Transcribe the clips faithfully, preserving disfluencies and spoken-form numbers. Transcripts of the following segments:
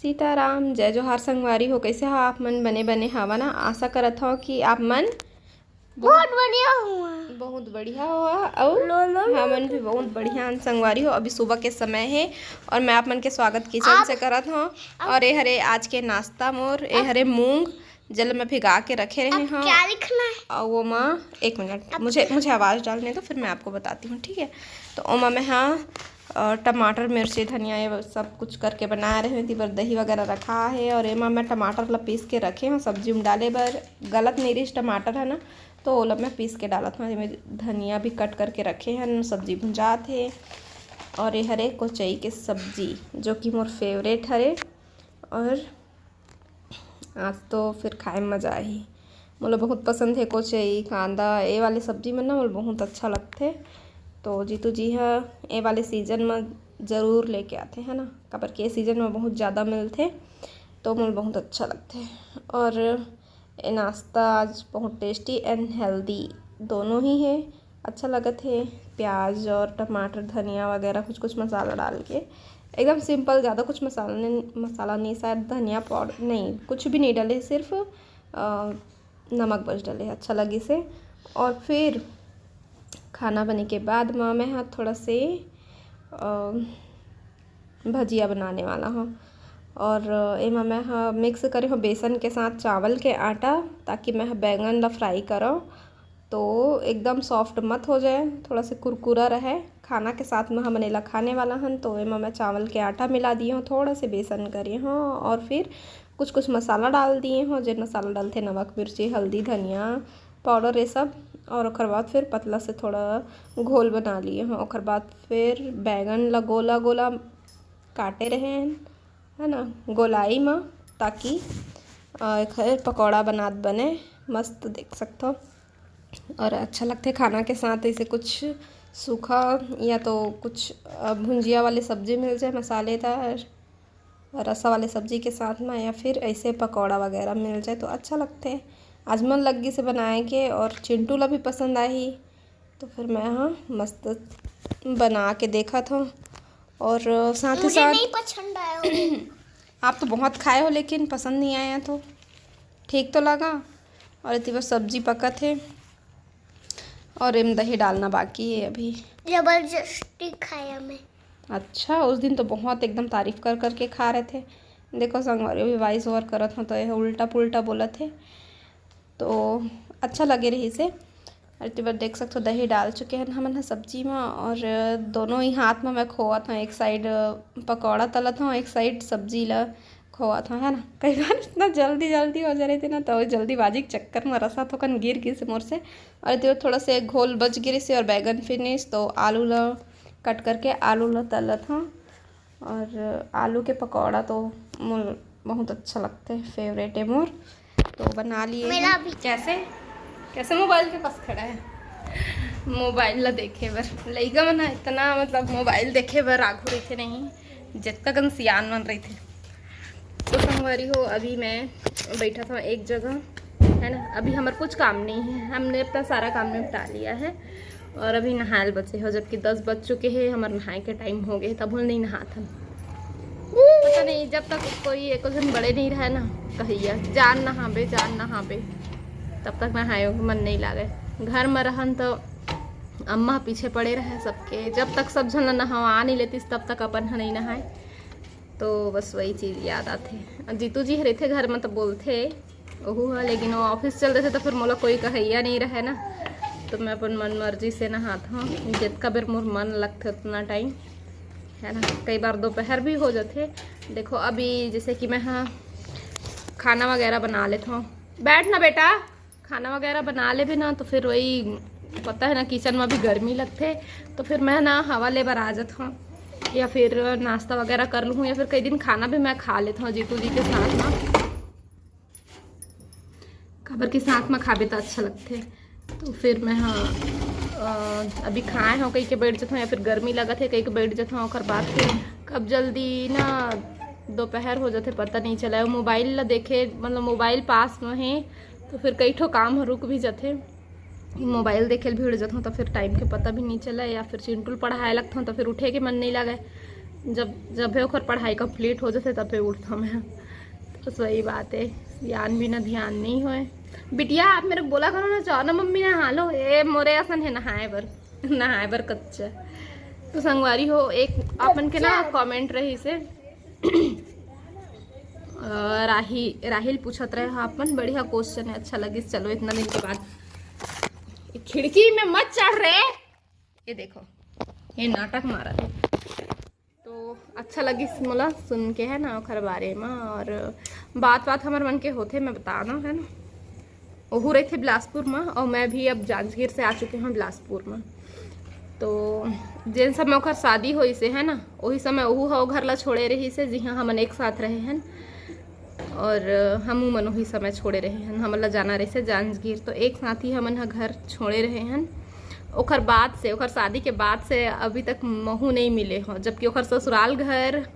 सीताराम, जय जोहार संगवारी हो। कैसे हो आप मन? बने बने हवा ना? आशा करत हो कि आप मन बहुत बढ़िया हुआ। बहुत बढ़िया हो। और लो, लो, लो। हमन भी बहुत बढ़िया हन संगवारी हो। अभी सुबह के समय है और मैं आप मन के स्वागत किचन आप- से करत हूँ। और ये हरे आज के नाश्ता मोर, ये हरे मूंग, जेला मैं भिगा के रखे रहे हूँ। क्या लिखना है? और वो माँ, एक मिनट, मुझे मुझे आवाज़ डालने दो, फिर मैं आपको बताती हूँ, ठीक है? तो ओमा मैं हाँ, अ, टमाटर, मिर्ची, धनिया, ये सब कुछ करके बना रहे हूँ। एती बर दही वगैरह रखा है और एमा मैं टमाटर ला पीस के रखे हूँ सब्जी में डाले बर। गलत नहीं रही, टमाटर है ना, तो ओला मैं पीस के डालत हूँ। एमे धनिया भी कट करके रखे हैं, सब्जी भुंजात है। और ये हरे कोचई के सब्जी, जो कि मोर फेवरेट हरे। और आज तो फिर खाए में मज़ा आही। मोला बहुत पसंद है कोचई, कांदा, ये वाली सब्जी मन ना मोला बहुत अच्छा लगथे। तो जीतू जी ह ये वाले सीजन में ज़रूर लेके आथे, है ना, काबर के ये सीजन में बहुत ज़्यादा मिलथे, तो मोला बहुत अच्छा लगथे। और ये नाश्ता आज बहुत टेस्टी and हेल्दी दोनों ही है। अच्छा लगत है प्याज और टमाटर, धनिया वगैरह कुछ कुछ मसाला डाल के, एकदम सिंपल, ज़्यादा कुछ मसाला नहीं, मसाला नहीं, शायद धनिया पाउडर नहीं, कुछ भी नहीं डाले, सिर्फ अ, नमक बस डाले। अच्छा लगिस हे। और फिर खाना बने के बाद म मैं ह थोड़ा से अ, भजिया बनाने वाला हूँ। और एमा मैं ह मिक्स करे हूँ बेसन के साथ चावल के आटा, ताकि मैं ह बैंगन ला फ्राई करूँ तो एकदम सॉफ्ट मत हो जाए, थोड़ा से कुरकुरा रहे। खाना के साथ में हमन एला खाने वाला हन। तो एमा मैं चावल के आटा मिला दिए हूँ, थोड़ा से बेसन करे हूँ और फिर कुछ कुछ मसाला डाल दिए हूँ, जेन मसाला डालथे नमक, मिर्ची, हल्दी, धनिया पाउडर, ये सब। और ओकर बाद फिर पतला से थोड़ा घोल बना लिए हूँ। ओकर बाद फिर बैगन ला गोला गोला काटे रहे हैं, है ना, गोलाई में, ताकि अ, एखर पकौड़ा बनात बने मस्त देख सकथो। और अच्छा लगथे खाना के साथ ऐसे कुछ सूखा या तो कुछ अ, भुंजिया वाली सब्जी मिल जाए मसालेदार रसा वाली सब्जी के साथ में, या फिर ऐसे पकौड़ा वगैरह मिल जाए तो अच्छा लगथे। आज मन लग गिस हे बनाए के और चिंटू ला भी पसंद आही, तो फिर मैं हाँ मस्त बना के देखत हूँ। और साथ ही मुझे साथ नहीं पसंद आया वो। आप तो बहुत खाए हो लेकिन पसंद नहीं आया तो ठीक तो लगा। और एती बर सब्जी पकत हे और एम दही डालना बाकी है अभी। जबरदस्ती खाया मैं। अच्छा, उस दिन तो बहुत एकदम तारीफ कर करके खा रहे थे। देखो संगवारी, अभी वॉइस ओवर करत हूँ तो ये उल्टा पुल्टा बोलत हे, तो अच्छा लगे रहिस हे। और एती बर देख सकथो दही डाल चुके हैं हमन ह सब्जी में, और दोनों ही हाथ में मैं खोवत हूँ, एक साइड पकौड़ा तलत हूँ, एक साइड सब्जी ला खोवत हूँ, है ना। कई बार इतना जल्दी जल्दी हो जा रही थी ना, तो जल्दीबाजी के चक्कर में रसा थोकन गिर गिस मोर से। और एती बर थोड़ा से घोल बच गिस हे और बैगन फिनिश, तो आलू ला कट करके आलू ला तलत हूँ। और आलू के पकौड़ा तो मोर बहुत अच्छा लगथे, फेवरेट है मोर। तो बना लिए मेरा हैं। भी। कैसे, कैसे मोबाइल के पास खड़ा है? मोबाइल ला देखे बर लइका मन ह इतना, मतलब, मोबाइल देखे बर आघू रहिथे नहीं, जतका कन सियान मन रहिथे। तो संगवारी हो, अभी मैं बैठा था एक जगह, है ना। अभी हमार कुछ काम नहीं है, हमने अपना सारा काम निपटा लिया है और अभी नहायल बचे हो, जबकि दस बज चुके हैं, हमार नहाए के टाइम हो गए, तब हम नहीं नहात हन। पता नहीं, जब तक कोई एको झन बड़े नहीं रहे ना, कहिया जान नहाबे, जान नहाबे, तब तक नहाए के मन नहीं लागे। घर में रहन तो अम्मा पीछे पड़े रहे सबके, जब तक सब झन ला नहवा नहीं लेतिस तब तक अपन ह नहीं नहाए। तो बस वही चीज़ याद आथे। और जीतू जी रहिथे घर में तो बोलथे ओहू ह, लेकिन वो ऑफिस चल देथे तो फिर मोला कोई कहैया नहीं रहे ना, तो मैं अपन मन मर्जी से नहात हूँ, जितका बेर मोर मन लगथे उतना टाइम, है ना। कई बार दोपहर भी हो जाथे। देखो अभी जैसे कि मैं हाँ खाना वगैरह बना लेत हूँ। बैठ ना बेटा, खाना वगैरह बना लेबे ना तो फिर वही पता है ना, किचन में भी गर्मी लगथे, तो फिर मैं ना हवा ले बर आ जात हूँ, या फिर नाश्ता वगैरह कर लूँ, या फिर कई दिन खाना भी मैं खा लेत हूँ जीतू जी के साथ ना, काबर के साथ में खाबे तो अच्छा लगथे। तो फिर मैं हाँ अ, अभी खाए हो कही के बैठ जात हूँ, या फिर गर्मी लगत है कही के बैठ जात हूँ, ओकर बाद फिर कब जल्दी ना दोपहर हो जाथे पता नहीं चला। मोबाइल ला देखे, मतलब मोबाइल पास में है तो फिर कई ठो काम ह रुक भी जाथे। मोबाइल देखे ल भिड़ जात हूँ तो फिर टाइम के पता भी नहीं चला, या फिर चिंटू ल पढ़ाए लगत हूँ तो फिर उठे के मन नहीं लागे। जब जब भी ओकर पढ़ाई कंप्लीट हो जाथे, तब फिर उठता मैं। तो सही बात है, ज्ञान बिना ध्यान नहीं होए। बिटिया, आप मेरे को बोला करो ना, जाओ ना मम्मी नहा लो। ए मोरे असन है नहाए बर, नहाए बर कच्चा। तो संगवारी हो, एक अपन के ना कमेंट रहिसे, अ, राही राहिल पूछत रहे, हाँ, अपन बढ़िया क्वेश्चन है, अच्छा लगिस। चलो, इतना दिन के बाद खिड़की में मत चढ़ रे। ये देखो, ये नाटक मारा है। तो अच्छा लगिस मोला सुन के, है ना, ओखर बारे में। और बात बात हमर मन के होथे, मैं बताना, है ना। ओहू रहिथे बिलासपुर में और मैं भी अब जांजगीर से आ चुके हूँ बिलासपुर में। तो जेन समय ओखर शादी होइसे, है ना, वही समय ओहू ह ओ घर ला छोड़े रहिसे, जिहाँ हमन एक साथ रहे हन। और हमू मन वही समय छोड़े रहे हन, हमन ला जाना रहिसे जांजगीर, तो एक साथ ही हमन ह घर छोड़े रहे हन। ओखर बाद से, ओखर शादी के बाद से अभी तक महू नहीं मिले हो, जबकि ओखर ससुराल घर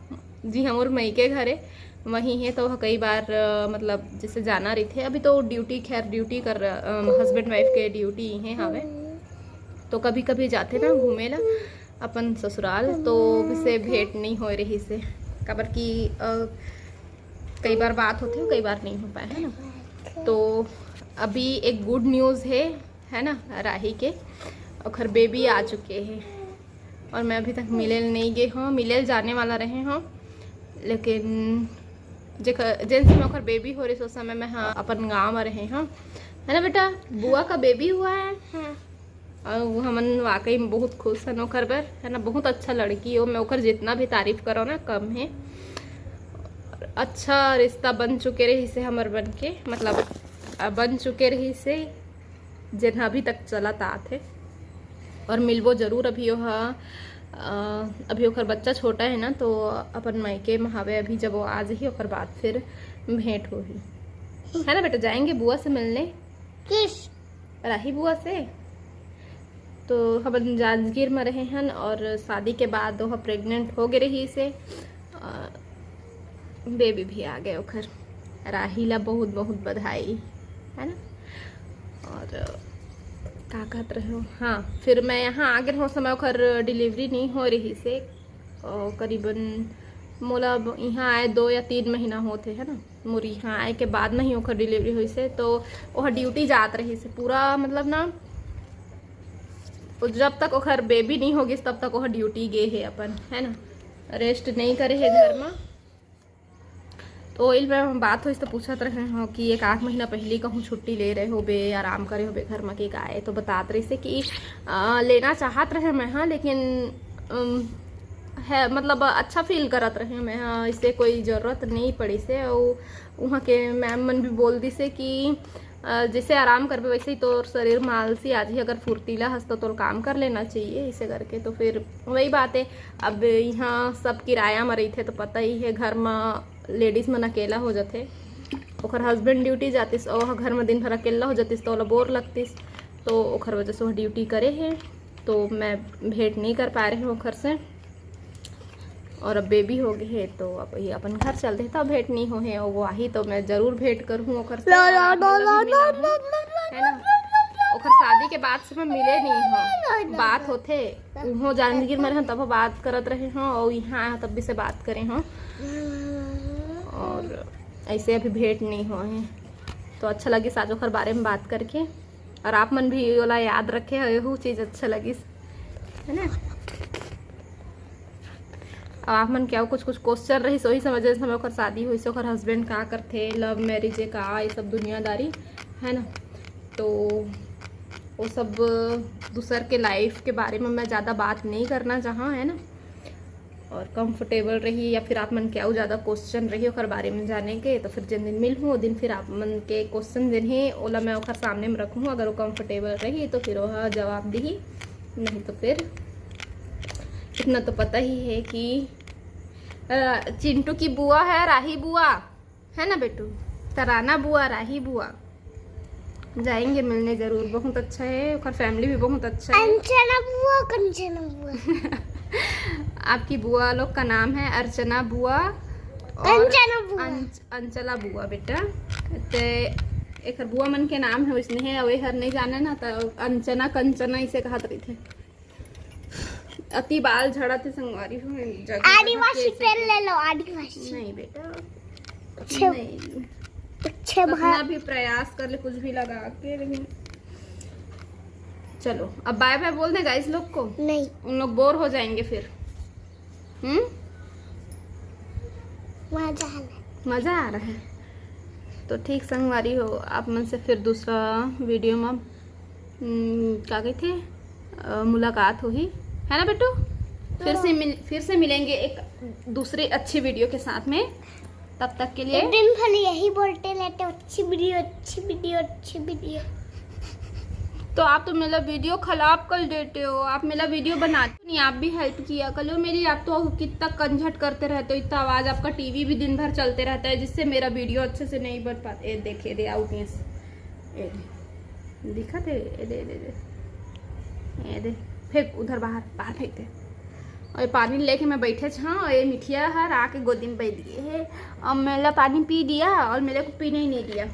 जी हमर मइके घर है, वहीं है। तो कई बार, अ, मतलब, जैसे जाना रहिथे, अभी तो ड्यूटी, खैर, ड्यूटी कर, हस्बैंड वाइफ के ड्यूटी इहे हवे, तो कभी कभी जाथे ना घूमे ला अपन ससुराल, तो से भेंट नहीं होए रहिसे, काबर कि, अ, कई बार बात होथे, कई बार नहीं हो पाए, है ना। तो अभी एक गुड न्यूज़ है, है ना, राही के, ओखर बेबी आ चुके हैं। और मैं अभी तक मिले ल नहीं गे हूँ, मिले ल जाने वाला रहे हूँ, लेकिन जेकर, जेन समय ओखर बेबी हो रहिस, उस समय मैं, हाँ, अपन गाँव में रहे हूँ, है ना बेटा। बुआ का बेबी हुआ है। हाँ। और वो हमन वाकई में बहुत खुश हन ओखर बर, है ना। बहुत अच्छा लड़की हो, मैं ओखर जितना भी तारीफ करो ना, कम है। अच्छा रिश्ता बन चुके रहिसे हमर मन के, मतलब, अ, बन चुके रहिसे, जेन ह अभी तक चलत आत हे। और मिलबो जरूर। अभी ओहा, अ, अभी ओखर बच्चा छोटा है ना, तो अपन मायके में हवे अभी, जब वो आ जाही, ओकर बाद फिर भेंट होही, है ना बेटा। जाएंगे बुआ से मिलने। किस? राही बुआ से। तो हमन जांजगीर में रहे हन और शादी के बाद ओह प्रेग्नेंट हो गए रहिसे, अ, बेबी भी आ गए ओखर। राही ला बहुत बहुत बधाई, है ना। और का कहत रहे हो, हाँ, फिर मैं यहाँ आ गए हो समय ओखर डिलीवरी नहीं हो रहिसे, अ, करीबन मोला अब यहाँ आए दो या तीन महीना होत हे, है ना। मोर यहाँ आए के बाद में ही ओखर डिलीवरी होइसे, तो ओह ड्यूटी जात रहिसे पूरा, मतलब ना, तो जब तक ओखर बेबी नहीं हो गिस, तब तक ओह ड्यूटी गे हे अपन, है ना, रेस्ट नहीं करे हे घर में। तो ओइल में बात होइस तो पूछत रहे हो कि एक आध महीना पहली कहूँ छुट्टी ले रहे होबे, आराम करे होबे घर में के गाय, तो बतात रहिसे कि, अ, लेना चाहत रहे मैं, हाँ, लेकिन, अम, है, मतलब, अच्छा फील करत रहे मैं, हाँ, इसे कोई जरूरत नहीं पड़ी से। और वहाँ के मैम मन भी बोल दिसे कि, अ, जैसे आराम करबे वैसे ही तोर शरीर में आलसी आ जाही, अगर फुर्तीला हस तो तोर काम कर लेना चाहिए, इसे करके। तो फिर वही बात है, अब यहाँ सब किराया में रहिथे तो पता ही है, घर में लेडीज मन अकेला हो जाथे। ओखर हस्बैंड ड्यूटी जातिस, ओह घर में दिन भर अकेला हो जातिस, तो ओला बोर लगतिस, तो ओखर वजह से ओह ड्यूटी करे हे, तो मैं भेंट नहीं कर पा रहे हूँ ओखर से। और अब बेबी हो गए हे, तो अब ये अपन घर चल दे, तब भेंट नहीं हो हे। और वो आही तो मैं जरूर भेंट करूँ ओखर से, और आप मन ला भी मिलाहूँ, है ना। ओखर शादी के बाद से मैं मिले नहीं हूँ, बात होथे, उहों जांजगीर में रहन तब बात करत रहे हूँ, और यहाँ आए हूँ तब भी से बात करे हूँ, और ऐसे अभी भेंट नहीं हुआ है। तो अच्छा लगिस आज ओखर बारे में बात करके, और आप मन भी ओला याद रखे हो, यहू चीज़ अच्छा लगिस, है ना। अब आप मन के अउ कुछ कुछ क्वेश्चन रहिस, वही समझ, जैसे समय ओकर शादी होइस, ओकर हस्बैंड का करथे, लव मैरिज है का, ये सब दुनियादारी, है ना। तो वो सब दूसर के लाइफ के बारे में मैं ज़्यादा बात नहीं करना चाहा, है ना। और कंफर्टेबल रही या फिर आप मन के अउ ज़्यादा क्वेश्चन रही ओकर बारे में जाने के, तो फिर जिन दिन मिलहूँ, वो दिन फिर आप मन के क्वेश्चन जिन हे, ओला मैं ओकर सामने में रखूँ। अगर वो कंफर्टेबल रही, तो फिर वह जवाब दिही, नहीं तो फिर इतना तो पता ही है कि, अ, चिंटू की बुआ है राही बुआ, है ना बेटू, तराना बुआ, राही बुआ। जाएंगे मिलने जरूर, बहुत अच्छा है, ओकर फैमिली भी बहुत अच्छा है। अंचना बुआ, कंचना बुआ। आपकी बुआ लोग का नाम है अर्चना बुआ और कंचना बुआ। अंच-, अंचला बुआ बेटा। ते एकर बुआ मन के नाम है वैसने है, अउ एहर नहीं जाने ना, तो अंचना कंचना इसे कहत रहिथे। अति बाल झड़त हे संगवारी हो, जगह जगह आदिवासी केस तेल हे। ले लो, आदिवासी। नहीं बेटा, अच्छे, नहीं। अच्छे कितना भाई। भी प्रयास कर ले, कुछ भी लगा के, लेकिन चलो अब बाय बाय बोल दे गाइस लोग को, नहीं, उन लोग बोर हो जाएंगे फिर। हम्म, मजा आला। मजा आ रहा है। तो ठीक संगवारी हो, आप मन से फिर दूसरा वीडियो में, हम्म, का कहते हैं, अ, मुलाकात होही, है ना बेटू? फिर से मिल फिर से मिलेंगे एक दूसरी अच्छी वीडियो के साथ में। तब तक के लिए दिन भर यही बोलते रहते, अच्छी वीडियो, अच्छी वीडियो, अच्छी वीडियो। तो आप तो मेरा वीडियो खराब कर देते हो, आप मेरा वीडियो बनाते नहीं, आप भी हेल्प किया करो मेरी। आप तो कितना कंझट करते रहते हो, इतना आवाज, आपका टीवी भी दिन भर चलते रहता है, जिससे मेरा वीडियो अच्छे से नहीं बन पाता। ये देख, ये दे आउटनेस, ये दे, दिखा दे, ये दे, ये दे, ये दे, फेंक उधर बाहर, बाहर फेंक दे। और ये पानी लेके मैं बैठे छ, हाँ, और ये मिठिया हर आके गोदी में बैठ गई है। अब मेरा पानी पी दिया और मेरे को पीने ही नहीं दिया।